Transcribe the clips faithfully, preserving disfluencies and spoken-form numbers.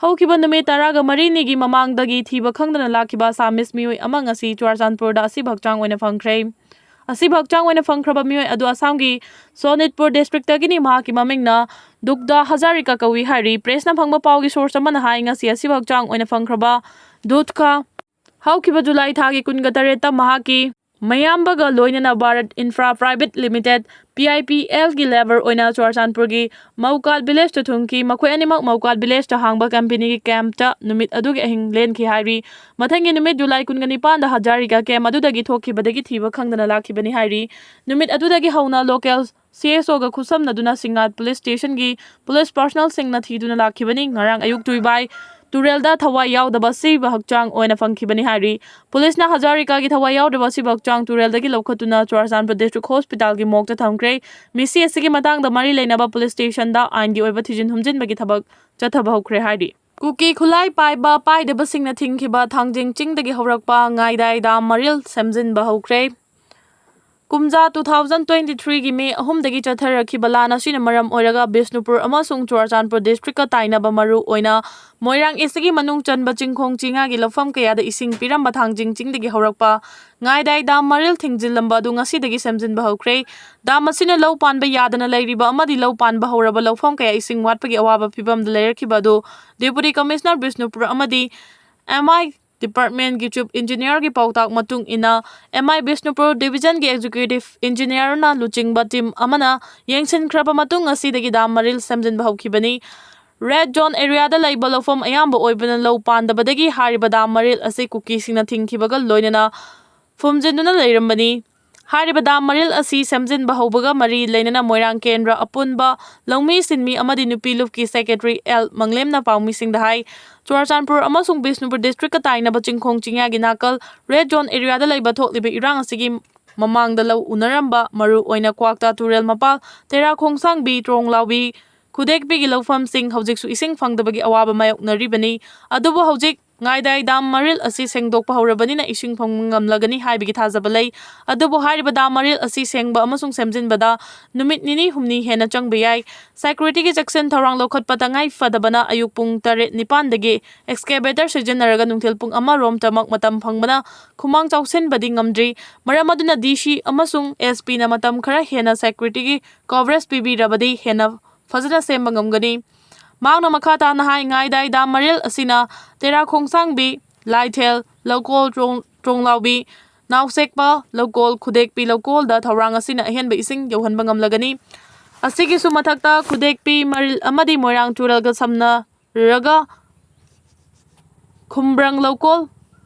ꯍꯧꯈꯤꯕ ꯅꯨꯃꯤꯠ ꯇꯔꯥꯒ ꯃꯔꯤꯅꯤꯒꯤ ꯃꯃꯥꯡꯗꯒꯤ ꯊꯤꯕ ꯈꯪꯗꯅ ꯂꯥꯛꯈꯤꯕ ꯑꯁꯥꯃꯤꯁ ꯃꯤꯑꯣꯏ ꯑꯃ ꯉꯁꯤ ꯆꯨꯔꯥꯆꯥꯟꯄꯨꯔꯗ ꯑꯁꯤꯕ ꯍꯛꯆꯥꯡ ꯑꯣꯏꯅ ꯐꯪꯈ꯭ꯔꯦ꯫ ꯑꯁꯤꯕ ꯍꯛꯆꯥꯡ ꯑꯣꯏꯅ ꯐꯪꯈ꯭ꯔꯕ ꯃꯤꯑꯣꯏ ꯑꯗꯨ ꯑꯁꯥꯝꯒꯤ ꯁꯣꯅꯤꯠꯄꯨꯔ ꯗꯤꯁꯇ꯭ꯔꯤꯛꯇꯒꯤꯅꯤ꯫ ꯃꯍꯥꯛꯀꯤ ꯃꯃꯤꯡꯅ ꯗꯨꯛꯗꯥ ꯍꯖꯥꯔꯤꯀꯥ ꯀꯧꯏ ꯍꯥꯏꯔꯤ꯫ ꯄ꯭ꯔꯦꯁꯅ ꯐꯪꯕ ꯄꯥꯎꯒꯤ ꯁꯣꯔꯁ ꯑꯃꯅ ꯍꯥꯏ, ꯉꯁꯤ ꯑꯁꯤꯕ ꯍꯛꯆꯥꯡ ꯑꯣꯏꯅ ꯐꯪꯈ꯭ꯔꯕ ꯗꯨꯠꯀꯥ ꯍꯧꯈꯤꯕ ꯖꯨꯂꯥꯏ ꯊꯥꯒꯤ ꯀꯨꯟꯒ ꯇꯔꯦꯠꯇ ꯃꯍꯥꯛꯀꯤ ꯃꯌꯥꯝꯕꯒ ꯂꯣꯏꯅꯅ Bharat infra private limited, P I P algae labour ꯑꯣꯏꯅ ꯆꯨꯔꯥꯆꯥꯟꯄꯨꯔꯒꯤ ꯃꯧꯀꯥꯠ ꯚꯤꯂꯦꯖꯇ ꯊꯨꯡꯈꯤ꯫ ꯃꯈꯣꯏ ꯑꯅꯤꯃꯛ ꯃꯧꯀꯥꯠ ꯚꯤꯂꯦꯖꯇ ꯍꯥꯡꯕ ꯀꯝꯄꯦꯅꯤꯒꯤ ꯀꯦꯝꯞꯇ ꯅꯨꯃꯤꯠ ꯑꯗꯨꯒꯤ ꯑꯍꯤꯡ ꯂꯦꯟꯈꯤ ꯍꯥꯏꯔꯤ꯫ ꯃꯊꯪꯒꯤ ꯅꯨꯃꯤꯠ ꯖꯨꯂꯥꯏ ꯀꯨꯟꯒ ꯅꯤꯄꯥꯟꯗ ꯍꯖꯥꯔꯤꯀꯥ ꯀꯦꯝꯞ ꯑꯗꯨꯗꯒꯤ ꯊꯣꯛꯈꯤꯕꯗꯒꯤ ꯊꯤꯕ ꯈꯪꯗꯅ ꯂꯥꯛꯈꯤꯕꯅꯤ ꯍꯥꯏꯔꯤ꯫ ꯅꯨꯃꯤꯠ ꯑꯗꯨꯗꯒꯤ ꯍꯧꯅ local C S ꯑꯣꯒ ꯈꯨꯠꯁꯝꯅꯗꯨꯅ ꯁꯤꯡꯉꯥꯠ police ꯁ꯭ꯇꯦꯁꯟꯒꯤ police ꯄꯥꯔꯁꯣꯅꯦꯜꯁꯤꯡꯅ ꯊꯤꯗꯨꯅ ꯂꯥꯛꯈꯤꯕꯅꯤ꯫ ꯉꯔꯥꯡ ꯑꯌꯨꯛ ꯇꯨꯏꯕꯥꯏ ꯇꯨꯔꯦꯜꯗ ꯊꯋꯥꯏ ꯌꯥꯎꯗꯕ ꯑꯁꯤꯕ ꯍꯛꯆꯥꯡ ꯑꯣꯏꯅ ꯐꯪꯈꯤꯕꯅꯤ ꯍꯥꯏꯔꯤ꯫ ꯄꯨꯂꯤꯁꯅ ꯍꯖꯥꯔꯤꯀꯥꯒꯤ ꯊꯋꯥꯏ ꯌꯥꯎꯗꯕ ꯑꯁꯤꯕ ꯍꯛꯆꯥꯡ ꯇꯨꯔꯦꯜꯗꯒꯤ ꯂꯧꯈꯠꯇꯨꯅ ꯆꯨꯔꯥꯆꯥꯟꯄꯨꯔ ꯗꯤꯁꯇ꯭ꯔꯤꯛ ꯍꯣꯁꯄꯤꯇꯥꯜꯒꯤ ꯃꯣꯔꯒꯇ ꯊꯝꯈ꯭ꯔꯦ꯫ ꯃꯤꯁꯤ ꯑꯁꯤꯒꯤ ꯃꯇꯥꯡꯗ ꯃꯔꯤ ꯂꯩꯅꯕ ꯄꯨꯂꯤꯁ ꯁ꯭ꯇꯦꯁꯟꯗ ꯑꯥꯏꯟꯒꯤ ꯑꯣꯏꯕ ꯊꯤꯖꯤꯟ ꯍꯨꯝꯖꯤꯟꯕꯒꯤ ꯊꯕꯛ ꯆꯠꯊꯕ ꯍꯧꯈ꯭ꯔꯦ ꯍꯥꯏꯔꯤ꯫ ꯀꯨꯀꯤ ꯈꯨꯠꯂꯥꯏ ꯄꯥꯏꯕ ꯄꯥꯏꯗꯕꯁꯤꯡꯅ ꯊꯤꯡꯈꯤꯕ ꯊꯥꯡꯖꯤꯡ ꯆꯤꯡꯗꯒꯤ ꯍꯧꯔꯛꯄ ꯉꯥꯏꯗꯥꯏ ꯗꯥꯝ ꯃꯔꯤꯜ ꯁꯦꯝꯖꯤꯟꯕ ꯍꯧꯈ꯭ꯔꯦ꯫ ꯀꯨꯝꯖꯥ two thousand twenty three ꯒꯤ ꯃꯦ ꯑꯍꯨꯝꯗꯒꯤ ꯆꯠꯊꯔꯛꯈꯤꯕ ꯂꯥꯟ ꯑꯁꯤꯅ ꯃꯔꯝ ꯑꯣꯏꯔꯒ ꯕꯤꯁꯅꯨꯄꯨꯔ ꯑꯃꯁꯨꯡ ꯆꯨꯔꯥꯆꯥꯟꯄꯨꯔ ꯗꯤꯁꯇ꯭ꯔꯤꯛꯀ ꯇꯥꯏꯅꯕ ꯃꯔꯨ ꯑꯣꯏꯅ ꯃꯣꯏꯔꯥꯡ ꯏꯁꯀꯤ ꯃꯅꯨꯡ ꯆꯟꯕ ꯆꯤꯡꯈꯣꯡ ꯆꯤꯡꯌꯥꯒꯤ ꯂꯧꯐꯝ ꯀꯌꯥꯗ ꯏꯁꯤꯡ ꯄꯤꯔꯝꯕ ꯊꯥꯡꯖꯤꯡ ꯆꯤꯡꯗꯒꯤ ꯍꯧꯔꯛꯄ ꯉꯥꯏꯗꯥꯏ ꯗꯥꯝ ꯃꯔꯤꯜ ꯊꯤꯡꯖꯤꯜꯂꯝꯕ ꯑꯗꯨ ꯉꯁꯤꯗꯒꯤ ꯁꯦꯝꯖꯤꯟꯕ ꯍꯧꯈ꯭ꯔꯦ꯫ ꯗꯥꯝ ꯑꯁꯤꯅ ꯂꯧ ꯄꯥꯟꯕ ꯌꯥꯗꯅ ꯂꯩꯔꯤꯕ ꯑꯃꯗꯤ ꯂꯧ ꯄꯥꯟꯕ ꯍꯧꯔꯕ ꯂꯧꯐꯝ ꯀꯌꯥ ꯏꯁꯤꯡ ꯋꯥꯠꯄꯒꯤ ꯑꯋꯥꯕ ꯐꯤꯕꯝꯗ ꯂꯩꯔꯛꯈꯤꯕ ꯑꯗꯨ ꯗꯦꯄꯨꯇꯤ ꯀꯃꯤꯁꯅꯔ ꯕꯤꯁꯅꯨꯄꯨꯔ ꯑꯃꯗꯤ ꯑꯦꯝ ꯑꯥꯏ ꯗꯤꯄꯥꯔꯠꯃꯦꯟꯒꯤ ꯆꯤꯐ ꯏꯟꯖꯤꯅꯤꯌꯔꯒꯤ ꯄꯥꯎꯇꯥꯛ ꯃꯇꯨꯡ ꯏꯟꯅ, ꯑꯦꯝ ꯑꯥꯏ ꯕꯤꯁꯅꯨꯄꯨꯔ ꯗꯤꯕꯤꯖꯟꯒꯤ ꯑꯦꯛꯖꯤꯀ꯭ꯌꯨꯇꯤꯚ ꯏꯟꯖꯤꯅꯤꯌꯔꯅ ꯂꯨꯆꯤꯡꯕ ꯇꯤꯝ ꯑꯃꯅ ꯌꯦꯡꯁꯤꯟꯈ꯭ꯔꯕ ꯃꯇꯨꯡ, ꯉꯁꯤꯗꯒꯤ ꯗꯥꯝ ꯃꯔꯤꯜ ꯁꯦꯝꯖꯤꯟꯕ ꯍꯧꯈꯤꯕꯅꯤ꯫ ꯔꯦꯗ ꯖꯣꯟ ꯑꯦꯔꯤꯌꯥꯗ ꯂꯩꯕ ꯂꯧꯐꯝ ꯑꯌꯥꯝꯕ ꯑꯣꯏꯕꯅ ꯂꯧ ꯄꯥꯟꯗꯕꯗꯒꯤ ꯍꯥꯏꯔꯤꯕ ꯗꯥꯝ ꯃꯔꯤꯜ ꯑꯁꯤ ꯀꯨꯀꯤꯁꯤꯡꯅ ꯊꯤꯡꯈꯤꯕꯒ ꯂꯣꯏꯅꯅ ꯐꯨꯝꯖꯤꯟꯗꯨꯅ ꯂꯩꯔꯝꯕꯅꯤ꯫ ꯍꯥꯏꯔꯤꯕ ꯗꯥꯝ ꯃꯔꯤꯜ ꯑꯁꯤ ꯁꯦꯝꯖꯤꯟꯕ ꯍꯧꯕꯒ ꯃꯔꯤ ꯂꯩꯅꯅ ꯃꯣꯏꯔꯥꯡ ꯀꯦꯟꯗ꯭ꯔ ꯑꯄꯨꯟꯕ ꯂꯧꯃꯤ ꯁꯤꯟꯃꯤ ꯑꯃꯗꯤ ꯅꯨꯄꯤ ꯂꯨꯞꯀꯤ ꯁꯦꯀ꯭ꯔꯦꯇꯔꯤ ꯑꯦꯜ ꯃꯪꯂꯦꯝꯅ ꯄꯥꯎꯃꯤꯁꯤꯡꯗ ꯍꯥꯏ꯫ ꯆꯨꯔꯥꯆꯥꯟꯄꯨꯔ ꯑꯃꯁꯨꯡ ꯕꯤꯁꯅꯨꯄꯨꯔ ꯗꯤꯁꯇ꯭ꯔꯤꯛꯀ ꯇꯥꯏꯅꯕ ꯆꯤꯡꯈꯣꯡ ꯆꯤꯡꯌꯥꯒꯤ ꯅꯥꯀꯜ ꯔꯦꯗ ꯖꯣꯟ ꯑꯦꯔꯤꯌꯥꯗ ꯂꯩꯕ ꯊꯣꯛꯂꯤꯕ ꯏꯔꯥꯡ ꯑꯁꯤꯒꯤ ꯃꯃꯥꯡꯗ ꯂꯧ ꯎꯅꯔꯝꯕ, ꯃꯔꯨ ꯑꯣꯏꯅ ꯀ꯭ꯋꯥꯛꯇꯥ ꯇꯨꯔꯦꯜ ꯃꯄꯥꯜ, ꯇꯦꯔꯥ ꯈꯣꯡꯁꯥꯡꯕꯤ, ꯇ꯭ꯔꯣꯡ ꯂꯥꯎꯕꯤ, ꯈꯨꯗꯦꯛꯄꯤꯒꯤ ꯂꯧꯐꯝꯁꯤꯡ ꯍꯧꯖꯤꯛꯁꯨ ꯏꯁꯤꯡ ꯐꯪꯗꯕꯒꯤ ꯑꯋꯥꯕ ꯃꯥꯌꯣꯛꯅꯔꯤꯕꯅꯤ꯫ ꯑꯗꯨꯕꯨ ꯍꯧꯖꯤꯛ ꯉꯥꯏꯗꯥꯏ ꯗꯥꯝ ꯃꯔꯤꯜ ꯑꯁꯤ ꯁꯦꯡꯗꯣꯛꯄ ꯍꯧꯔꯕꯅꯤꯅ ꯏꯁꯤꯡ ꯐꯪꯕ ꯉꯝꯂꯒꯅꯤ ꯍꯥꯏꯕꯒꯤ ꯊꯥꯖꯕ ꯂꯩ꯫ ꯑꯗꯨꯕꯨ ꯍꯥꯏꯔꯤꯕ ꯗꯥꯝ ꯃꯔꯤꯜ ꯑꯁꯤ ꯁꯦꯡꯕ ꯑꯃꯁꯨꯡ ꯁꯦꯝꯖꯤꯟꯕꯗ ꯅꯨꯃꯤꯠ ꯅꯤꯅꯤ ꯍꯨꯝꯅꯤ ꯍꯦꯟꯅ ꯆꯪꯕ ꯌꯥꯏ꯫ ꯁꯦꯀ꯭ꯌꯨꯔꯤꯇꯤꯒꯤ ꯆꯦꯛꯁꯤꯟ ꯊꯧꯔꯥꯡ ꯂꯧꯈꯠꯄ ꯇꯉꯥꯏ ꯐꯗꯕꯅ ꯑꯌꯨꯛ ꯄꯨꯡ ꯇꯔꯦꯠ ꯅꯤꯄꯥꯟꯗꯒꯤ ꯑꯦꯛꯁꯀꯦꯚꯦꯇꯔ ꯁꯤꯖꯤꯟꯅꯔꯒ ꯅꯨꯡꯊꯤꯜ ꯄꯨꯡ ꯑꯃ ꯔꯣꯝꯇꯃꯛ ꯃꯇꯝ ꯐꯪꯕꯅ ꯈꯨꯃꯥꯡ ꯆꯥꯎꯁꯤꯟꯕꯗꯤ ꯉꯝꯗ꯭ꯔꯤ꯫ ꯃꯔꯝ ꯑꯗꯨꯅ ꯗꯤ ꯁꯤ ꯑꯃꯁꯨꯡ ꯑꯦꯁ ꯄꯤꯅ ꯃꯇꯝ ꯈꯔ ꯍꯦꯟꯅ ꯁꯦꯀ꯭ꯌꯨꯔꯤꯇꯤꯒꯤ ꯀꯣꯚꯔꯦꯖ ꯄꯤꯕꯤꯔꯕꯗꯤ ꯍꯦꯟꯅ ꯐꯖꯅ ꯁꯦꯝꯕ ꯉꯝꯒꯅꯤ꯫ ꯃꯍꯥꯛꯅ ꯃꯈꯥ ꯇꯥꯅ ꯍꯥꯏ, ꯉꯥꯏꯗꯥꯏ ꯗꯥꯝ ꯃꯔꯤꯜ ꯑꯁꯤꯅ ꯇꯦꯔꯥ ꯈꯣꯡꯁꯥꯡꯕꯤ, ꯂꯥꯏꯊꯦꯜ, ꯂꯧꯀꯣꯜ, ꯇ꯭ꯔꯣꯡ-, ꯇ꯭ꯔꯣꯡꯂꯥꯎꯕꯤ, ꯅꯥꯎꯁꯦꯛꯄ ꯂꯧꯀꯣꯜ, ꯈꯨꯗꯦꯛꯄꯤ ꯂꯧꯀꯣꯜꯗ ꯊꯧꯔꯥꯡ ꯑꯁꯤꯅ ꯑꯍꯦꯟꯕ ꯏꯁꯤꯡ ꯌꯧꯍꯟꯕ ꯉꯝꯂꯒꯅꯤ꯫ ꯑꯁꯤꯒꯤꯁꯨ ꯃꯊꯛꯇ ꯈꯨꯗꯦꯛꯄꯤ ꯃꯔꯤꯜ ꯑꯃꯗꯤ ꯃꯣꯏꯔꯥꯡ ꯇꯨꯔꯦꯜꯒ ꯁꯝꯅꯔꯒ ꯈꯨꯝꯕ꯭ꯔꯪ ꯂꯧꯀꯣꯜ,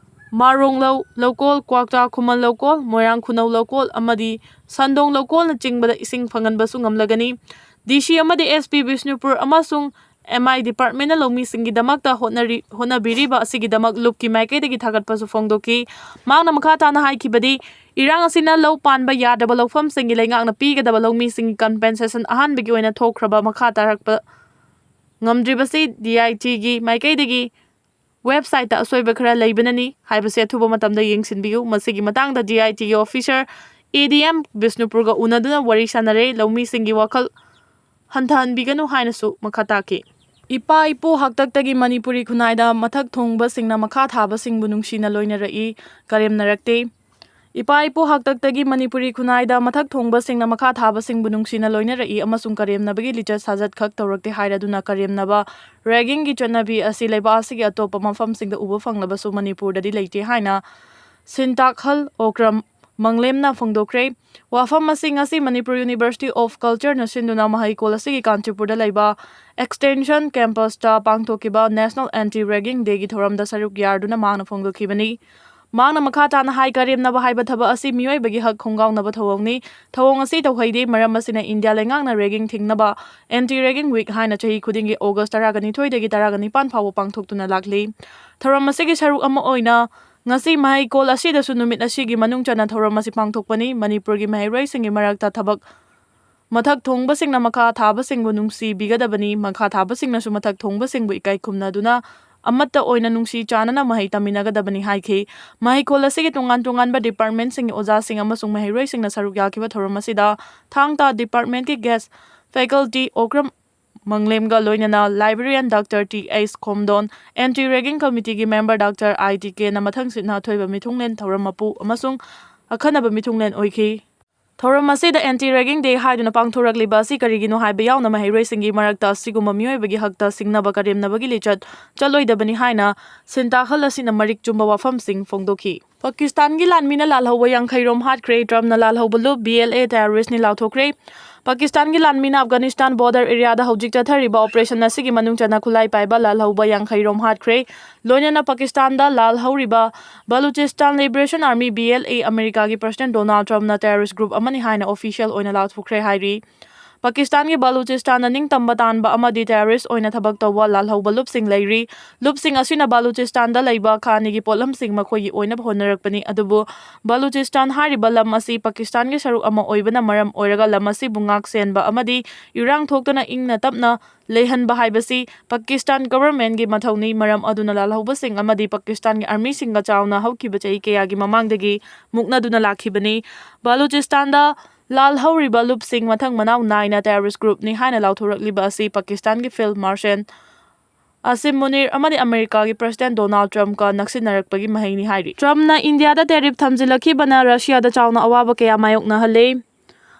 ꯃꯥꯔꯣꯡ ꯂꯧ-, ꯂꯧꯀꯣꯜ, ꯀ꯭ꯋꯥꯛꯇꯥ ꯈꯨꯃꯟ ꯂꯧꯀꯣꯜ, ꯃꯣꯏꯔꯥꯡ ꯈꯨꯅꯧ ꯂꯧꯀꯣꯜ ꯑꯃꯗꯤ ꯁꯟꯗꯣꯡ ꯂꯧꯀꯣꯜꯅꯆꯤꯡꯕꯗ ꯏꯁꯤꯡ ꯐꯪꯍꯟꯕꯁꯨ ꯉꯝꯂꯒꯅꯤ꯫ ꯗꯤ ꯁꯤ ꯑꯃꯗꯤ ꯑꯦꯁ ꯄꯤ ꯕꯤꯁꯅꯨꯄꯨꯔ ꯑꯃꯁꯨꯡ ꯑꯦꯝ ꯑꯥꯏ ꯗꯤꯄꯥꯔꯠꯃꯦꯟꯅ ꯂꯧꯃꯤꯁꯤꯡꯒꯤꯗꯃꯛꯇ ꯍꯣꯠꯅꯔꯤ-, ꯍꯣꯠꯅꯕꯤꯔꯤꯕ ꯑꯁꯤꯒꯤꯗꯃꯛ ꯂꯨꯞꯀꯤ ꯃꯥꯏꯀꯩꯗꯒꯤ ꯊꯥꯒꯠꯄꯁꯨ ꯐꯣꯡꯗꯣꯛꯈꯤ꯫ ꯃꯍꯥꯛꯅ ꯃꯈꯥ ꯇꯥꯅ ꯍꯥꯏꯈꯤꯕꯗꯤ, ꯏꯔꯥꯡ ꯑꯁꯤꯅ ꯂꯧ ꯄꯥꯟꯕ ꯌꯥꯗ꯭ꯔꯕ ꯂꯧꯐꯝꯁꯤꯡꯒꯤ ꯂꯩꯉꯥꯛꯅ ꯄꯤꯒꯗꯕ ꯂꯧꯃꯤꯁꯤꯡꯒꯤ ꯀꯝꯄꯦꯟꯁꯦꯁꯟ ꯑꯍꯥꯟꯕꯒꯤ ꯑꯣꯏꯅ ꯊꯣꯛꯈ꯭ꯔꯕ ꯃꯈꯥ ꯇꯥꯔꯛꯄ ꯉꯝꯗ꯭ꯔꯤꯕꯁꯤ ꯗꯤ ꯑꯥꯏ ꯇꯤꯒꯤ ꯃꯥꯏꯀꯩꯗꯒꯤ ꯋꯦꯕꯁꯥꯏꯠꯇ ꯑꯁꯣꯏꯕ ꯈꯔ ꯂꯩꯕꯅꯅꯤ ꯍꯥꯏꯕꯁꯤ ꯑꯊꯨꯕ ꯃꯇꯝꯗ ꯌꯦꯡꯁꯤꯟꯕꯤꯌꯨ꯫ ꯃꯁꯤꯒꯤ ꯃꯇꯥꯡꯗ ꯗꯤ ꯑꯥꯏ ꯇꯤꯒꯤ ꯑꯣꯐꯤꯁꯔ ꯑꯦ ꯗꯤ ꯑꯦꯝ ꯕꯤꯁꯅꯨꯄꯨꯔꯒ ꯎꯅꯗꯨꯅ ꯋꯥꯔꯤ ꯁꯥꯟꯅꯔꯦ꯫ ꯂꯧꯃꯤꯁꯤꯡꯒꯤ ꯋꯥꯈꯜ ꯍꯟꯊꯍꯟꯕꯤꯒꯅꯨ ꯍꯥꯏꯅꯁꯨ ꯃꯈꯥ ꯇꯥꯈꯤ꯫ ꯏꯄꯥ ꯏꯄꯨ ꯍꯥꯛꯇꯛꯇꯒꯤ ꯃꯅꯤꯄꯨꯔꯤ ꯈꯨꯟꯅꯥꯏꯗ ꯃꯊꯛ ꯊꯣꯡꯕꯁꯤꯡꯅ ꯃꯈꯥ ꯊꯥꯕꯁꯤꯡꯕꯨ ꯅꯨꯡꯁꯤꯅ ꯂꯣꯏꯅꯔꯛꯏ, ꯀꯔꯦꯝꯅꯔꯛꯇꯦ꯫ ꯏꯄꯥ ꯏꯄꯨ ꯍꯥꯛꯇꯛꯇꯒꯤ ꯃꯅꯤꯄꯨꯔꯤ ꯈꯨꯟꯅꯥꯏꯗ ꯃꯊꯛ ꯊꯣꯡꯕꯁꯤꯡꯅ ꯃꯈꯥ ꯊꯥꯕꯁꯤꯡꯕꯨ ꯅꯨꯡꯁꯤꯅ ꯂꯣꯏꯅꯔꯛꯏ ꯑꯃꯁꯨꯡ ꯀꯔꯦꯝꯅꯕꯒꯤ ꯂꯤꯆꯠ ꯁꯥꯖꯠ ꯈꯛ ꯇꯧꯔꯛꯇꯦ ꯍꯥꯏꯔꯗꯨꯅ ꯀꯔꯦꯝꯅꯕ, ꯔꯦꯒꯤꯡꯒꯤ ꯆꯠꯅꯕꯤ ꯑꯁꯤ ꯂꯩꯕꯥꯛ ꯑꯁꯤꯒꯤ ꯑꯇꯣꯞꯄ ꯃꯐꯝꯁꯤꯡꯗ ꯎꯕ ꯐꯪꯂꯕꯁꯨ ꯃꯅꯤꯄꯨꯔꯗꯗꯤ ꯂꯩꯇꯦ ꯍꯥꯏꯅ ꯁꯤꯟꯇꯥꯛꯍꯜ ꯑꯣꯀ꯭ꯔꯝ ꯃꯪꯂꯦꯝꯅ ꯐꯣꯡꯗꯣꯛꯈ꯭ꯔꯦ꯫ ꯋꯥꯐꯝ ꯑꯁꯤ ꯉꯁꯤ ꯃꯅꯤꯄꯨꯔ ꯌꯨꯅꯤꯚꯔꯁꯤꯇꯤ ꯑꯣꯐ ꯀꯜꯆꯔꯅ ꯁꯤꯟꯗꯨꯅ ꯃꯍꯩꯀꯣꯜ ꯑꯁꯤꯒꯤ ꯀꯥꯟꯆꯤꯄꯨꯔꯗ ꯂꯩꯕ ꯑꯦꯛꯁꯇꯦꯟꯁꯟ ꯀꯦꯝꯄꯁꯇ ꯄꯥꯡꯊꯣꯛꯈꯤꯕ ꯅꯦꯁꯅꯦꯜ ꯑꯦꯟꯇꯤ ꯔꯦꯒꯤꯡ ꯗꯦꯒꯤ ꯊꯧꯔꯝꯗ ꯁꯔꯨꯛ ꯌꯥꯔꯗꯨꯅ ꯃꯍꯥꯛꯅ ꯐꯣꯡꯗꯣꯛꯈꯤꯕꯅꯤ꯫ ꯃꯍꯥꯛꯅ ꯃꯈꯥ ꯇꯥꯅ ꯍꯥꯏ, ꯀꯔꯦꯝꯅꯕ ꯍꯥꯏꯕ ꯊꯕꯛ ꯑꯁꯤ ꯃꯤꯑꯣꯏꯕꯒꯤ ꯍꯛ ꯈꯣꯡꯒꯥꯎꯅꯕ ꯊꯧꯑꯣꯡꯅꯤ꯫ ꯊꯧꯑꯣꯡ ꯑꯁꯤ ꯇꯧꯍꯩꯗꯦ꯫ ꯃꯔꯝ ꯑꯁꯤꯅ ꯏꯟꯗꯤꯌꯥ ꯂꯩꯉꯥꯛꯅ ꯔꯦꯒꯤꯡ ꯊꯤꯡꯅꯕ ꯑꯦꯟꯇꯤ ꯔꯦꯒꯤꯡ ꯋꯤꯛ ꯍꯥꯏꯅ ꯆꯍꯤ ꯈꯨꯗꯤꯡꯒꯤ ꯑꯣꯒꯁ ꯇꯔꯥꯒ ꯅꯤꯊꯣꯏꯗꯒꯤ ꯇꯔꯥꯒ ꯅꯤꯄꯥꯟ ꯐꯥꯎꯕ ꯄꯥꯡꯊꯣꯛꯇꯨꯅ ꯂꯥꯛꯂꯤ꯫ ꯊꯧꯔꯝ ꯑꯁꯤꯒꯤ ꯁꯔꯨꯛ ꯑꯃ ꯑꯣꯏꯅ ꯉꯁꯤ ꯃꯍꯩꯀꯣꯜ ꯑꯁꯤꯗꯁꯨ ꯅꯨꯃꯤꯠ ꯑꯁꯤꯒꯤ ꯃꯅꯨꯡ ꯆꯟꯅ ꯊꯧꯔꯝ ꯑꯁꯤ ꯄꯥꯡꯊꯣꯛꯄꯅꯤ꯫ ꯃꯅꯤꯄꯨꯔꯒꯤ ꯃꯍꯩꯔꯣꯏꯁꯤꯡꯒꯤ ꯃꯔꯛꯇ ꯊꯕꯛ ꯃꯊꯛ ꯊꯣꯡꯕꯁꯤꯡꯅ ꯃꯈꯥ ꯊꯥꯕꯁꯤꯡꯕꯨ ꯅꯨꯡꯁꯤꯕꯤꯒꯗꯕꯅꯤ, ꯃꯈꯥ ꯊꯥꯕꯁꯤꯡꯅꯁꯨ ꯃꯊꯛ ꯊꯣꯡꯕꯁꯤꯡꯕꯨ ꯏꯀꯥꯏ ꯈꯨꯝꯅꯗꯨꯅ ꯑꯃꯠꯇ ꯑꯣꯏꯅ ꯅꯨꯡꯁꯤ ꯆꯥꯟꯅꯅ ꯃꯍꯩ ꯇꯝꯃꯤꯟꯅꯒꯗꯕꯅꯤ ꯍꯥꯏꯈꯤ꯫ ꯃꯍꯩꯀꯣꯜ ꯑꯁꯤꯒꯤ ꯇꯣꯉꯥꯟ ꯇꯣꯉꯥꯟꯕ departmentꯁꯤꯡꯒꯤ ꯑꯣꯖꯥꯁꯤꯡ ꯑꯃꯁꯨꯡ ꯃꯍꯩꯔꯣꯏꯁꯤꯡꯅ ꯁꯔꯨꯛ ꯌꯥꯈꯤꯕ ꯊꯧꯔꯝ ꯑꯁꯤꯗ ꯊꯥꯡ ꯇꯥ departmentꯀꯤ guest faculty ꯑꯣꯀ꯭ꯔꯝ ꯃꯪꯂꯦꯝꯒ ꯂꯣꯏꯅꯅ librarian Doctor T H ꯈꯣꯝꯗꯣꯟ, Anti Ragging Committeeꯒꯤ member Doctor I T Kꯅ ꯃꯊꯪꯁꯤꯠꯅ ꯑꯊꯣꯏꯕ ꯃꯤꯊꯨꯡꯂꯦꯟ ꯊꯧꯔꯝ ꯃꯄꯨ ꯑꯃꯁꯨꯡ ꯑꯈꯟꯅꯕ ꯃꯤꯊꯨꯡꯂꯦꯟ ꯑꯣꯏꯈꯤ꯫ ꯊꯧꯔꯝ ꯑꯁꯤꯗ Anti Ragging Day ꯍꯥꯏꯗꯨꯅ ꯄꯥꯡꯊꯣꯔꯛꯂꯤꯕ ꯑꯁꯤ ꯀꯔꯤꯒꯤꯅꯣ ꯍꯥꯏꯕ ꯌꯥꯎꯅ ꯃꯍꯩꯔꯣꯏꯁꯤꯡꯒꯤ ꯃꯔꯛꯇ ꯑꯁꯤꯒꯨꯝꯕ ꯃꯤꯑꯣꯏꯕꯒꯤ ꯍꯛꯇ ꯁꯤꯡꯅꯕ ꯀꯔꯦꯝꯅꯕꯒꯤ ꯂꯤꯆꯠ ꯆꯠꯂꯣꯏꯗꯕꯅꯤ ꯍꯥꯏꯅ ꯁꯤꯟꯇꯥꯈꯜ ꯑꯁꯤꯅ ꯃꯔꯤꯛ ꯆꯨꯝꯕ ꯋꯥꯐꯝꯁꯤꯡ ꯐꯣꯡꯗꯣꯛꯈꯤ꯫ ꯄꯥꯀꯤꯁꯇꯥꯟꯒꯤ ꯂꯥꯟꯃꯤꯅ ꯂꯥꯜꯍꯧꯕ ꯌꯥꯡꯈꯩ ꯔꯣꯝ ꯍꯥꯠꯈ꯭ꯔꯦ꯫ ꯇ꯭ꯔꯝꯞꯅ ꯂꯥꯜꯍꯧꯕ ꯂꯨꯞ B L A terroristꯅꯤ ꯂꯥꯎꯊꯣꯛꯈ꯭ꯔꯦ꯫ ꯄꯥꯀꯤꯁꯇꯥꯟꯒꯤ ꯂꯥꯟꯃꯤꯅ Afghanistan border areaꯗ ꯍꯧꯖꯤꯛ ꯆꯠꯊꯔꯤꯕ operation ꯑꯁꯤꯒꯤ ꯃꯅꯨꯡ ꯆꯟꯅ ꯈꯨꯠꯂꯥꯏ ꯄꯥꯏꯕ ꯂꯥꯜꯍꯧꯕ ꯌꯥꯡꯈꯩ ꯔꯣꯝ ꯍꯥꯠꯈ꯭ꯔꯦ꯫ ꯂꯣꯏꯅꯅ ꯄꯥꯀꯤꯁꯇꯥꯟꯗ ꯂꯥꯜꯍꯧꯔꯤꯕ Balochistan Liberation Army, B L A, ꯑꯃꯦꯔꯤꯀꯥꯒꯤ President Donald Trumpꯅ terrorist group ꯑꯃꯅꯤ ꯍꯥꯏꯅ official ꯑꯣꯏꯅ ꯂꯥꯎꯊꯣꯛꯈ꯭ꯔꯦ ꯍꯥꯏꯔꯤ꯫ ꯄꯥꯀꯤꯁꯇꯥꯟꯒꯤ ꯕꯂꯨꯆꯤꯁꯇꯥꯟꯗ ꯅꯤꯡꯇꯝꯕ ꯇꯥꯟꯕ ꯑꯃꯗꯤ terrorist ꯑꯣꯏꯅ ꯊꯕꯛ ꯇꯧꯕ ꯂꯥꯜꯍꯧꯕ ꯂꯨꯞꯁꯤꯡ ꯂꯩꯔꯤ꯫ ꯂꯨꯞꯁꯤꯡ ꯑꯁꯤꯅ ꯕꯂꯨꯆꯤꯁꯇꯥꯟꯗ ꯂꯩꯕ ꯈꯥꯅꯤꯒꯤ ꯄꯣꯠꯂꯝꯁꯤꯡ ꯃꯈꯣꯏꯒꯤ ꯑꯣꯏꯅꯕ ꯍꯣꯠꯅꯔꯛꯄꯅꯤ, ꯑꯗꯨꯕꯨ ꯕꯂꯨꯆꯤꯁꯇꯥꯟ ꯍꯥꯏꯔꯤꯕ ꯂꯝ ꯑꯁꯤ ꯄꯥꯀꯤꯁꯇꯥꯟꯒꯤ ꯁꯔꯨꯛ ꯑꯃ ꯑꯣꯏꯕꯅ ꯃꯔꯝ ꯑꯣꯏꯔꯒ ꯂꯝ ꯑꯁꯤꯕꯨ ꯉꯥꯛ ꯁꯦꯟꯕ ꯑꯃꯗꯤ ꯏꯔꯥꯡ ꯊꯣꯛꯇꯅ ꯏꯪꯅ ꯇꯞꯅ ꯂꯩꯍꯟꯕ ꯍꯥꯏꯕꯁꯤ ꯄꯥꯀꯤꯁꯇꯥꯟ governmentꯀꯤ ꯃꯊꯧꯅꯤ꯫ ꯃꯔꯝ ꯑꯗꯨꯅ ꯂꯥꯜꯍꯧꯕꯁꯤꯡ ꯑꯃꯗꯤ ꯄꯥꯀꯤꯁꯇꯥꯟꯒꯤ armyꯁꯤꯡꯒ ꯆꯥꯎꯅ ꯍꯧꯈꯤꯕ ꯆꯍꯤ ꯀꯌꯥꯒꯤ ꯃꯃꯥꯡꯗꯒꯤ ꯃꯨꯛꯅꯗꯨꯅ ꯂꯥꯛꯈꯤꯕꯅꯤ꯫ ꯕꯂꯨꯆꯤꯁꯇꯥꯟꯗ ꯂꯥꯜꯍꯧꯔꯤꯕ ꯂꯨꯞꯁꯤꯡ ꯃꯊꯪ ꯃꯅꯥꯎ ꯅꯥꯏꯅ terrorist groupꯅꯤ ꯍꯥꯏꯅ ꯂꯥꯎꯊꯣꯔꯛꯂꯤꯕ ꯑꯁꯤ ꯄꯥꯀꯤꯁꯇꯥꯟꯒꯤ Field Marshal ꯑꯁꯤꯝ ꯃꯨꯅꯤꯔ ꯑꯃꯗꯤ ꯑꯃꯦꯔꯤꯀꯥꯒꯤ President Donald Trumpꯀ ꯅꯛꯁꯤꯟꯅꯔꯛꯄꯒꯤ ꯃꯍꯩꯅꯤ ꯍꯥꯏꯔꯤ꯫ ꯇ꯭ꯔꯝꯞꯅ ꯏꯟꯗꯤꯌꯥꯗ tariff ꯊꯝꯖꯤꯜꯂꯛꯈꯤꯕꯅ ꯔꯁꯤꯌꯥꯗ ꯆꯥꯎꯅ ꯑꯋꯥꯕ ꯀꯌꯥ ꯃꯥꯌꯣꯛꯅꯍꯜꯂꯦ꯫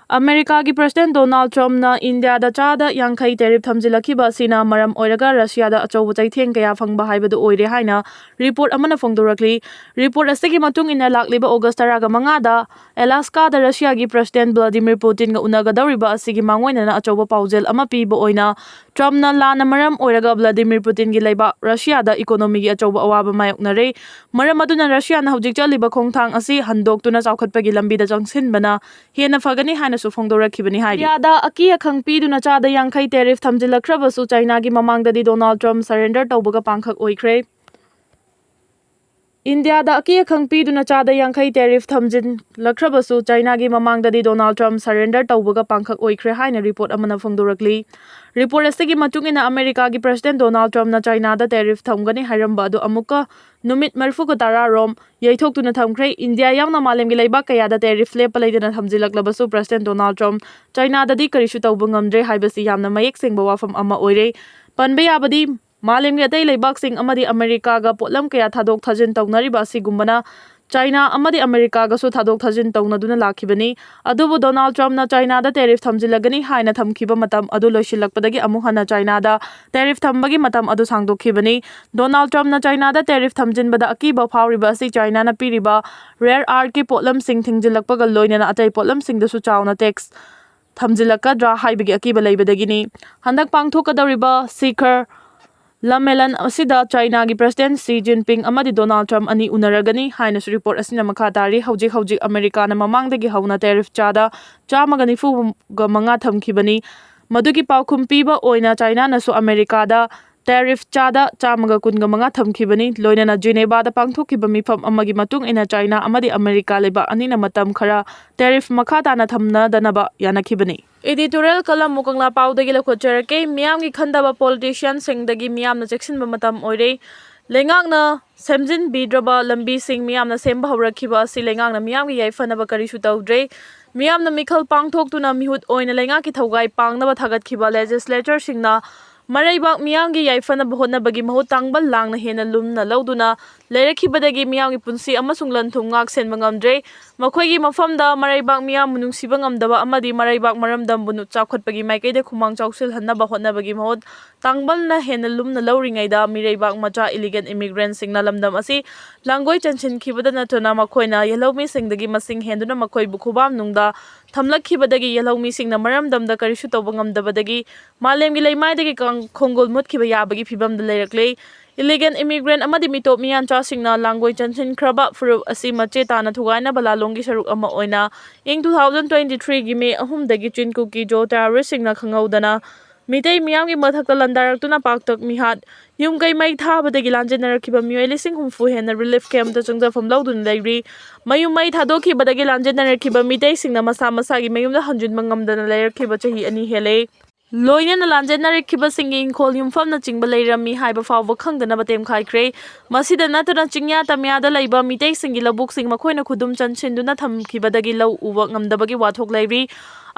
ꯑꯃꯦꯔꯤꯀꯥꯒꯤ President Donald Trumpꯅ ꯏꯟꯗꯤꯌꯥꯗ ꯆꯥꯗ ꯌꯥꯡꯈꯩ tariff ꯊꯝꯖꯤꯜꯂꯛꯈꯤꯕ ꯑꯁꯤꯅ ꯃꯔꯝ ꯑꯣꯏꯔꯒ ꯔꯁꯤꯌꯥꯗ ꯑꯆꯧꯕ ꯆꯩꯊꯦꯡ ꯀꯌꯥ ꯐꯪꯕ ꯍꯥꯏꯕꯗꯨ ꯑꯣꯏꯔꯦ ꯍꯥꯏꯅ report ꯑꯃꯅ ꯐꯣꯡꯗꯣꯔꯛꯂꯤ꯫ Report ꯑꯁꯤꯒꯤ ꯃꯇꯨꯡ ꯏꯟꯅ ꯂꯥꯛꯂꯤꯕ August ꯇꯔꯥꯃꯉꯥꯗ ꯑꯦꯂꯥꯁꯀꯥꯗ ꯔꯁꯤꯌꯥꯒꯤ President Vladimir Putinꯒ ꯎꯅꯒꯗꯧꯔꯤꯕ ꯑꯁꯤꯒꯤ ꯃꯥꯡꯑꯣꯏꯅꯅ ꯑꯆꯧꯕ ꯄꯥꯎꯖꯦꯜ ꯑꯃ ꯄꯤꯕ ꯑꯣꯏꯅ ꯇ꯭ꯔꯝꯞꯅ ꯂꯥꯟꯅ ꯃꯔꯝ ꯑꯣꯏꯔꯒ Vladimir Putinꯒꯤ ꯂꯩꯕꯥꯛ ꯔꯁꯤꯌꯥꯗ economyꯒꯤ ꯑꯆꯧꯕ ꯑꯋꯥꯕ ꯃꯥꯌꯣꯛꯅꯔꯦ꯫ ꯃꯔꯝ ꯑꯗꯨꯅ ꯔꯁꯤꯌꯥꯅ ꯍꯧꯖꯤꯛ ꯆꯠꯂꯤꯕ ꯈꯣꯡꯊꯥꯡ ꯑꯁꯤ ꯍꯟꯗꯣꯛꯇꯨꯅ ꯆꯥꯎꯈꯠꯄꯒꯤ ꯂꯝꯕꯤꯗ ꯆꯪꯁꯤꯟꯕꯅ ꯍꯦꯟꯅ ꯐꯒꯅꯤ ꯍꯥꯏꯅꯁꯨ ꯐꯣꯡꯗꯣꯔꯛꯈꯤꯕꯅꯤ ꯍꯥꯏꯔꯤ꯫ ꯏꯟꯗꯤꯌꯥꯗ ꯑꯀꯤ ꯑꯈꯪ ꯄꯤꯗꯨꯅ ꯆꯥꯗ ꯌꯥꯡꯈꯩ tariff ꯊꯝꯖꯤꯜꯂꯛꯈ꯭ꯔꯕꯁꯨ ꯆꯥꯏꯅꯥꯒꯤ ꯃꯃꯥꯡꯗꯗꯤ Donald Trump surrender ꯇꯧꯕꯒ ꯄꯥꯡꯈꯛ ꯑꯣꯏꯈ꯭ꯔꯦ꯫ ꯏꯟꯗꯤꯌꯥꯗ ꯑꯀꯤ ꯑꯈꯪ ꯄꯤꯗꯨꯅ ꯆꯥꯗ ꯌꯥꯡꯈꯩ tariff ꯊꯝꯖꯤꯜꯂꯛꯈ꯭ꯔꯕꯁꯨ, ꯆꯥꯏꯅꯥꯒꯤ ꯃꯃꯥꯡꯗꯗꯤ ꯗꯣꯅꯥꯜꯗ ꯇ꯭ꯔꯝꯞ surrender ꯇꯧꯕꯒ ꯄꯥꯡꯈꯛ ꯑꯣꯏꯈ꯭ꯔꯦ ꯍꯥꯏꯅ report ꯑꯃꯅ ꯐꯣꯡꯗꯣꯔꯛꯂꯤ꯫ Report ꯑꯁꯤꯒꯤ ꯃꯇꯨꯡ ꯏꯟꯅ, ꯑꯃꯦꯔꯤꯀꯥꯒꯤ President ꯗꯣꯅꯥꯜꯗ ꯇ꯭ꯔꯝꯞꯅ ꯆꯥꯏꯅꯥꯗ tariff ꯊꯝꯒꯅꯤ ꯍꯥꯏꯔꯝꯕ ꯑꯗꯨ ꯑꯃꯨꯛꯀ ꯅꯨꯃꯤꯠ ꯃꯔꯤꯐꯨꯒ ꯇꯔꯥ ꯔꯣꯝ ꯌꯩꯊꯣꯛꯇꯨꯅ ꯊꯝꯈ꯭ꯔꯦ꯫ ꯏꯟꯗꯤꯌꯥ ꯌꯥꯎꯅ ꯃꯥꯂꯦꯝꯒꯤ ꯂꯩꯕꯥꯛ ꯀꯌꯥꯗ tariff ꯂꯦꯞꯄ ꯂꯩꯇꯅ ꯊꯝꯖꯤꯜꯂꯛꯂꯕꯁꯨ, President ꯗꯣꯅꯥꯜꯗ ꯇ꯭ꯔꯝꯞ ꯆꯥꯏꯅꯥꯗꯗꯤ ꯀꯔꯤꯁꯨ ꯇꯧꯕ ꯉꯝꯗ꯭ꯔꯦ ꯍꯥꯏꯕꯁꯤ ꯌꯥꯝꯅ ꯃꯌꯦꯛ ꯁꯦꯡꯕ ꯋꯥꯐꯝ ꯑꯃ ꯑꯣꯏꯔꯦ꯫ ꯄꯟꯕ ꯌꯥꯕꯗꯤ, ꯃꯥꯂꯦꯝꯒꯤ ꯑꯇꯩ ꯂꯩꯕꯥꯛꯁꯤꯡ ꯑꯃꯗꯤ ꯑꯃꯦꯔꯤꯀꯥꯒ ꯄꯣꯠꯂꯝ ꯀꯌꯥ ꯊꯥꯗꯣꯛ ꯊꯥꯖꯤꯟ ꯇꯧꯅꯔꯤꯕ ꯑꯁꯤꯒꯨꯝꯕꯅ ꯆꯥꯏꯅꯥ ꯑꯃꯗꯤ ꯑꯃꯦꯔꯤꯀꯥꯒꯁꯨ ꯊꯥꯗꯣꯛ ꯊꯥꯖꯤꯟ ꯇꯧꯅꯗꯨꯅ ꯂꯥꯛꯈꯤꯕꯅꯤ꯫ ꯑꯗꯨꯕꯨ ꯗꯣꯅꯥꯜꯗ ꯇ꯭ꯔꯝꯞꯅ ꯆꯥꯏꯅꯥꯗ tariff ꯊꯝꯖꯤꯜꯂꯒꯅꯤ ꯍꯥꯏꯅ ꯊꯝꯈꯤꯕ ꯃꯇꯝ ꯑꯗꯨ ꯂꯣꯏꯁꯤꯜꯂꯛꯄꯗꯒꯤ ꯑꯃꯨꯛ ꯍꯟꯅ ꯆꯥꯏꯅꯥꯗ tariff ꯊꯝꯕꯒꯤ ꯃꯇꯝ ꯑꯗꯨ ꯁꯥꯡꯗꯣꯛꯈꯤꯕꯅꯤ꯫ ꯗꯣꯅꯥꯜꯗ ꯇ꯭ꯔꯝꯞꯅ ꯆꯥꯏꯅꯥꯗ tariff ꯊꯝꯖꯤꯟꯕꯗ ꯑꯀꯤꯕ ꯐꯥꯎꯔꯤꯕ ꯑꯁꯤ ꯆꯥꯏꯅꯥꯅ ꯄꯤꯔꯤꯕ rare earthꯀꯤ ꯄꯣꯠꯂꯝꯁꯤꯡ ꯊꯤꯡꯖꯤꯜꯂꯛꯄꯒ ꯂꯣꯏꯅꯅ ꯑꯇꯩ ꯄꯣꯠꯂꯝꯁꯤꯡꯗꯁꯨ ꯆꯥꯎꯅ tax ꯊꯝꯖꯤꯜꯂꯛꯀꯗ꯭ꯔꯥ ꯍꯥꯏꯕꯒꯤ ꯑꯀꯤꯕ ꯂꯩꯕꯗꯒꯤꯅꯤ꯫ ꯍꯟꯗꯛ ꯄꯥꯡꯊꯣꯛꯀꯗꯧꯔꯤꯕ ꯁꯤꯈꯔ ꯂꯝꯃꯦꯂꯟ ꯑꯁꯤꯗ ꯆꯥꯏꯅꯥꯒꯤ President ꯁꯤ ꯖꯤꯟꯄꯤꯡ ꯑꯃꯗꯤ ꯗꯣꯅꯥꯜꯗ ꯇ꯭ꯔꯝꯞ ꯑꯅꯤ ꯎꯅꯔꯒꯅꯤ ꯍꯥꯏꯅꯁꯨ report ꯑꯁꯤꯅ ꯃꯈꯥ ꯇꯥꯔꯤ꯫ ꯍꯧꯖꯤꯛ ꯍꯧꯖꯤꯛ ꯑꯃꯦꯔꯤꯀꯥꯅ ꯃꯃꯥꯡꯗꯒꯤ ꯍꯧꯅ tariff ꯆꯥꯗ ꯆꯥꯝꯃꯒ ꯅꯤꯐꯨꯒ ꯃꯉꯥ ꯊꯝꯈꯤꯕꯅꯤ꯫ ꯃꯗꯨꯒꯤ ꯄꯥꯎꯈꯨꯝ ꯄꯤꯕ ꯑꯣꯏꯅ ꯆꯥꯏꯅꯥꯅꯁꯨ ꯑꯃꯦꯔꯤꯀꯥꯗ tariff ꯆꯥꯗ ꯆꯥꯝꯃꯒ ꯀꯨꯟꯒ ꯃꯉꯥ ꯊꯝꯈꯤꯕꯅꯤ꯫ ꯂꯣꯏꯅꯅ ꯖꯤꯅꯦꯕꯥꯗ ꯄꯥꯡꯊꯣꯛꯈꯤꯕ ꯃꯤꯐꯝ ꯑꯃꯒꯤ ꯃꯇꯨꯡ ꯏꯟꯅ, ꯆꯥꯏꯅꯥ ꯑꯃꯗꯤ ꯑꯃꯦꯔꯤꯀꯥ ꯂꯩꯕꯥꯛ ꯑꯅꯤꯅ ꯃꯇꯝ ꯈꯔ tariff ꯃꯈꯥ ꯇꯥꯅ ꯊꯝꯅꯗꯅꯕ ꯌꯥꯅꯈꯤꯕꯅꯤ꯫ Editorial column ꯃꯨꯀꯪꯂꯥ ꯄꯥꯎꯗꯒꯤ ꯂꯧꯈꯠꯆꯔꯛꯀꯦ꯫ ꯃꯤꯌꯥꯝꯒꯤ ꯈꯟꯊꯕ politicianꯁꯤꯡꯗꯒꯤ ꯃꯤꯌꯥꯝꯅ ꯆꯦꯛꯁꯤꯟꯕ ꯃꯇꯝ ꯑꯣꯏꯔꯦ꯫ ꯂꯩꯉꯥꯛꯅ ꯁꯦꯝꯖꯤꯟꯕꯤꯗ꯭ꯔꯕ ꯂꯝꯕꯤꯁꯤꯡ ꯃꯤꯌꯥꯝꯅ ꯁꯦꯝꯕ ꯍꯧꯔꯛꯈꯤꯕ ꯑꯁꯤ ꯂꯩꯉꯥꯛꯅ ꯃꯤꯌꯥꯝꯒꯤ ꯌꯥꯏꯐꯅꯕ ꯀꯔꯤꯁꯨ ꯇꯧꯗ꯭ꯔꯦ꯫ ꯃꯤꯌꯥꯝꯅ ꯃꯤꯈꯜ ꯄꯥꯡꯊꯣꯛꯇꯨꯅ ꯃꯤꯍꯨꯠ ꯑꯣꯏꯅ ꯂꯩꯉꯥꯛꯀꯤ ꯊꯧꯒꯥꯏ ꯄꯥꯡꯅꯕ ꯊꯥꯒꯠꯈꯤꯕ legislatorꯁꯤꯡꯅ ꯃꯔꯩꯕꯥꯛ ꯃꯤꯌꯥꯝꯒꯤ ꯌꯥꯏꯐꯅꯕ ꯍꯣꯠꯅꯕꯒꯤ ꯃꯍꯨꯠ ꯇꯥꯡꯕꯜ ꯂꯥꯡꯅ ꯍꯦꯟꯅ ꯂꯨꯝꯅ ꯂꯧꯗꯨꯅ ꯂꯩꯔꯛꯈꯤꯕꯗꯒꯤ ꯃꯤꯌꯥꯝꯒꯤ ꯄꯨꯟꯁꯤ ꯑꯃꯁꯨꯡ ꯂꯟ-ꯊꯨꯝ ꯉꯥꯛ-ꯁꯦꯟꯕ ꯉꯝꯗ꯭ꯔꯦ꯫ ꯃꯈꯣꯏꯒꯤ ꯃꯐꯝꯗ ꯃꯔꯩꯕꯥꯛ ꯃꯤꯌꯥꯝꯕꯨ ꯅꯨꯡꯁꯤꯕ ꯉꯝꯗꯕ ꯑꯃꯗꯤ ꯃꯔꯩꯕꯥꯛ ꯃꯔꯝꯗꯝꯕꯨ ꯅꯨ-, ꯆꯥꯎꯈꯠꯄꯒꯤ ꯃꯥꯏꯀꯩꯗ ꯈꯨꯃꯥꯡ ꯆꯥꯎꯁꯤꯜꯍꯟꯅꯕ ꯍꯣꯠꯅꯕꯒꯤ ꯃꯍꯨꯠ ꯇꯥꯡꯕꯜꯅ ꯍꯦꯟꯅ ꯂꯨꯝꯅ ꯂꯧꯔꯤꯉꯩꯗ ꯃꯤꯔꯩꯕꯥꯛ ꯃꯆꯥ illegal immigrantꯁꯤꯡꯅ ꯂꯝꯗꯝ ꯑꯁꯤ ꯂꯥꯡꯒꯣꯏ ꯆꯟꯁꯤꯟꯈꯤꯕꯗ ꯅꯠꯇꯅ ꯃꯈꯣꯏꯅ ꯌꯦꯜꯍꯧꯃꯤꯁꯤꯡꯗꯒꯤ ꯃꯁꯤꯡ ꯍꯦꯟꯗꯨꯅ ꯃꯈꯣꯏꯕꯨ ꯈꯨꯕꯥꯝꯅꯨꯡꯗ ꯊꯝꯂꯛꯈꯤꯕꯗꯒꯤ ꯌꯦꯜꯍꯧꯃꯤꯁꯤꯡꯅ ꯃꯔꯝꯗꯝꯗ ꯀꯔꯤꯁꯨ ꯇꯧꯕ ꯉꯝꯗꯕꯗꯒꯤ ꯃꯥꯂꯦꯝꯒꯤ ꯂꯩꯃꯥꯏꯗꯒꯤ ꯀꯪ-, ꯈꯣꯡꯒꯨꯜ ꯃꯨꯠꯈꯤꯕ ꯌꯥꯕꯒꯤ ꯐꯤꯕꯝꯗ ꯂꯩꯔꯛꯂꯦ꯫ Illegal immigrant ꯑꯃꯗꯤ ꯃꯤꯇꯣꯞ ꯃꯤꯌꯥꯟꯆꯥꯁꯤꯡꯅ ꯂꯥꯡꯒꯣꯏ ꯆꯟꯁꯤꯟꯈ꯭ꯔꯕ ꯐꯨꯔꯨꯞ ꯑꯁꯤ ꯃꯆꯦ ꯇꯥꯅ ꯊꯨꯒꯥꯏꯅꯕ ꯂꯥꯂꯣꯡꯒꯤ ꯁꯔꯨꯛ ꯑꯃ ꯑꯣꯏꯅ ꯏꯪ two thousand twenty threeꯒꯤ May ꯑꯍꯨꯝꯗꯒꯤ ꯆꯤꯟ ꯀꯨꯀꯤ ꯖꯣ terroristꯁꯤꯡꯅ ꯈꯪꯍꯧꯗꯅ ꯃꯤꯇꯩ ꯃꯤꯌꯥꯝꯒꯤ ꯃꯊꯛꯇ ꯂꯥꯟꯗꯥꯔꯛꯇꯨꯅ ꯄꯥꯛꯇꯛ ꯃꯤꯍꯥꯠ, ꯌꯨꯝ ꯀꯩ ꯃꯩ ꯊꯥꯕꯗꯒꯤ ꯂꯥꯟꯖꯦꯟꯅꯔꯛꯈꯤꯕ ꯃꯤꯑꯣꯏ ꯂꯤꯁꯤꯡ ꯍꯨꯝꯐꯨ ꯍꯦꯟꯅ relief camp ꯇ ꯆꯪꯖꯐꯝ ꯂꯧꯗꯨꯅ ꯂꯩꯔꯤ꯫ ꯃꯌꯨꯝ ꯃꯩ ꯊꯥꯗꯣꯛꯈꯤꯕꯗꯒꯤ ꯂꯥꯟꯖꯦꯟꯅꯔꯛꯈꯤꯕ ꯃꯤꯇꯩꯁꯤꯡꯅ ꯃꯁꯥ ꯃꯁꯥꯒꯤ ꯃꯌꯨꯝꯗ ꯍꯟꯖꯤꯟꯕ ꯉꯝꯗꯅ ꯂꯩꯔꯛꯈꯤꯕ ꯆꯍꯤ ꯑꯅꯤ ꯍꯦꯜꯂꯦ꯫ ꯂꯣꯏꯅꯅ ꯂꯥꯟꯖꯦꯟꯅꯔꯛꯈꯤꯕꯁꯤꯡꯒꯤ ꯏꯪꯈꯣꯜ ꯌꯨꯝꯐꯝꯅ ꯆꯤꯡꯕ ꯂꯩꯔꯝꯃꯤ ꯍꯥꯏꯕ ꯐꯥꯎꯕ ꯈꯪꯗꯅꯕ ꯇꯦꯝꯈꯥꯏꯈ꯭ꯔꯦ꯫ ꯃꯁꯤꯗ ꯅꯠꯇꯅ ꯆꯤꯡꯌꯥ ꯇꯝꯌꯥꯗ ꯂꯩꯕ ꯃꯤꯇꯩꯁꯤꯡꯒꯤ ꯂꯧꯕꯨꯛꯁꯤꯡ ꯃꯈꯣꯏꯅ ꯈꯨꯗꯨꯝ ꯆꯟꯁꯤꯟꯗꯨꯅ ꯊꯝꯈꯤꯕꯗꯒꯤ ꯂꯧ ꯎꯕ ꯉꯝꯗꯕꯒꯤ ꯋꯥꯊꯣꯛ ꯂꯩꯔꯤ꯫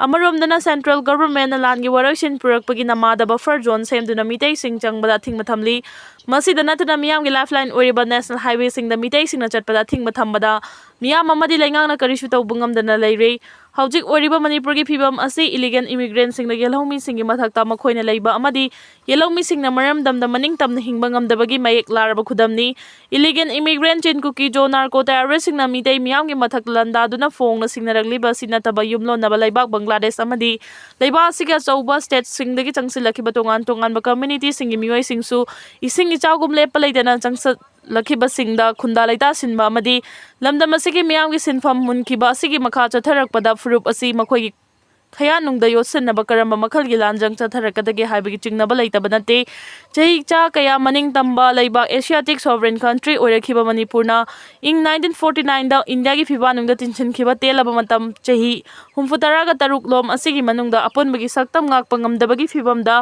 ꯑꯃꯔꯣꯝꯗꯅ central government ꯅ ꯂꯥꯟꯒꯤ ꯋꯥꯔꯣꯏꯁꯤꯟ ꯄꯨꯔꯛꯄꯒꯤ ꯅꯃꯥꯗ buffer zone ꯁꯦꯝꯗꯨꯅ ꯃꯤꯇꯩꯁꯤꯡ ꯆꯪꯕꯗ ꯑꯊꯤꯡꯕ ꯊꯝꯂꯤ꯫ ꯃꯁꯤꯗ ꯅꯠꯇꯅ ꯃꯤꯌꯥꯝꯒꯤ lifeline ꯑꯣꯏꯔꯤꯕ national highway ꯁꯤꯡꯗ ꯃꯤꯇꯩꯁꯤꯡꯅ ꯆꯠꯄꯗ ꯑꯊꯤꯡꯕ ꯊꯝꯕꯗ ꯃꯤꯌꯥꯝ ꯑꯃꯗꯤ ꯂꯩꯉꯥꯛꯅ ꯀꯔꯤꯁꯨ ꯇꯧꯕ ꯉꯝꯗꯅ ꯂꯩꯔꯦ꯫ ꯍꯧꯖꯤꯛ ꯑꯣꯏꯔꯤꯕ ꯃꯅꯤꯄꯨꯔꯒꯤ ꯐꯤꯕꯝ ꯑꯁꯤ illegal immigrant ꯁꯤꯡꯅ ꯌꯦꯜꯍꯧꯃꯤꯁꯤꯡꯒꯤ ꯃꯊꯛꯇ ꯃꯈꯣꯏꯅ ꯂꯩꯕ ꯑꯃꯗꯤ ꯌꯦꯜꯍꯧꯃꯤꯁꯤꯡꯅ ꯃꯔꯝꯗꯝꯗ ꯃꯅꯤꯡ ꯇꯝꯅ ꯍꯤꯡꯕ ꯉꯝꯗꯕꯒꯤ ꯃꯌꯦꯛ ꯂꯥꯔꯕ ꯈꯨꯗꯝꯅꯤ꯫ Illegal immigrant ꯆꯤꯟ ꯀꯨꯀꯤ ꯖꯣ narco terrorist ꯁꯤꯡꯅ ꯃꯤꯇꯩ ꯃꯤꯌꯥꯝꯒꯤ ꯃꯊꯛ ꯂꯥꯟꯗꯥꯗꯨꯅ ꯐꯣꯡꯅ ꯁꯤꯡꯅꯔꯛꯂꯤꯕ ꯑꯁꯤ ꯅꯠꯇꯕ ꯌꯨꯝꯂꯣꯟꯅꯕ ꯂꯩꯕꯥꯛ ꯕꯪꯒ꯭ꯂꯥꯗꯦꯁ ꯑꯃꯗꯤ ꯂꯩꯕꯥꯛ ꯑꯁꯤꯒꯤ ꯑꯆꯧꯕ state ꯁꯤꯡꯗꯒꯤ ꯆꯪꯁꯤꯜꯂꯛꯈꯤꯕ ꯇꯣꯉꯥꯟ ꯇꯣꯉꯥꯟꯕ community ꯁꯤꯡꯒꯤ ꯃꯤꯑꯣꯏꯁꯤꯡꯁꯨ ꯏꯁꯤꯡ ꯏꯆꯥꯎꯒꯨꯝ ꯂꯦꯞꯄ ꯂꯩꯇꯅ ꯆꯪꯁꯤꯜꯂꯛꯈꯤꯕꯁꯤꯡꯗ ꯈꯨꯟꯗꯥ ꯂꯩꯇꯥꯁꯤꯟꯕ ꯑꯃꯗꯤ ꯂꯝꯗꯝ ꯑꯁꯤꯒꯤ ꯃꯤꯌꯥꯝꯒꯤ ꯁꯤꯟꯐꯝ ꯃꯨꯟꯈꯤꯕ ꯑꯁꯤꯒꯤ ꯃꯈꯥ ꯆꯠꯊꯔꯛꯄꯗ ꯐꯨꯔꯨꯞ ꯑꯁꯤ ꯃꯈꯣꯏꯒꯤ ꯈꯌꯥꯠꯅꯨꯡꯗ ꯌꯣꯠꯁꯤꯟꯅꯕ ꯀꯔꯝꯕ ꯃꯈꯜꯒꯤ ꯂꯥꯟꯖꯪ ꯆꯠꯊꯔꯛꯀꯗꯒꯦ ꯍꯥꯏꯕꯒꯤ ꯆꯤꯡꯅꯕ ꯂꯩꯇꯕ ꯅꯠꯇꯦ꯫ ꯆꯍꯤ ꯆꯥ ꯀꯌꯥ ꯃꯅꯤꯡ ꯇꯝꯕ ꯂꯩꯕꯥꯛ Asiatic sovereign country ꯑꯣꯏꯔꯛꯈꯤꯕ ꯃꯅꯤꯄꯨꯔꯅ ꯏꯪ nineteen forty nine ꯗ ꯏꯟꯗꯤꯌꯥꯒꯤ ꯐꯤꯕꯥꯟꯅꯨꯡꯗ ꯇꯤꯟꯁꯤꯟꯈꯤꯕ ꯇꯦꯜꯂꯕ ꯃꯇꯝ ꯆꯍꯤ ꯍꯨꯝꯐꯨ ꯇꯔꯥꯒ ꯇꯔꯨꯛ ꯂꯣꯝ ꯑꯁꯤꯒꯤ ꯃꯅꯨꯡꯗ ꯑꯄꯨꯟꯕꯒꯤ ꯁꯛꯇꯝ ꯉꯥꯛꯄ ꯉꯝꯗꯕꯒꯤ ꯐꯤꯕꯝꯗ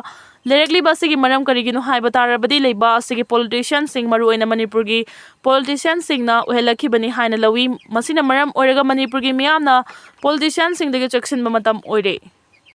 ꯂꯩꯔꯛꯂꯤꯕ ꯑꯁꯤꯒꯤ ꯃꯔꯝ ꯀꯔꯤꯒꯤꯅꯣ ꯍꯥꯏꯕ ꯇꯥꯔꯕꯗꯤ ꯂꯩꯕꯥꯛ ꯑꯁꯤꯒꯤ politician ꯁꯤꯡ, ꯃꯔꯨꯑꯣꯏꯅ ꯃꯅꯤꯄꯨꯔꯒꯤ politician ꯁꯤꯡꯅ ꯑꯣꯏꯍꯜꯂꯛꯈꯤꯕꯅꯤ ꯍꯥꯏꯅ ꯂꯧꯏ꯫ ꯃꯁꯤꯅ ꯃꯔꯝ ꯑꯣꯏꯔꯒ ꯃꯅꯤꯄꯨꯔꯒꯤ ꯃꯤꯌꯥꯝꯅ politician ꯁꯤꯡꯗꯒꯤ ꯆꯦꯛꯁꯤꯟꯕ ꯃꯇꯝ ꯑꯣꯏꯔꯦ꯫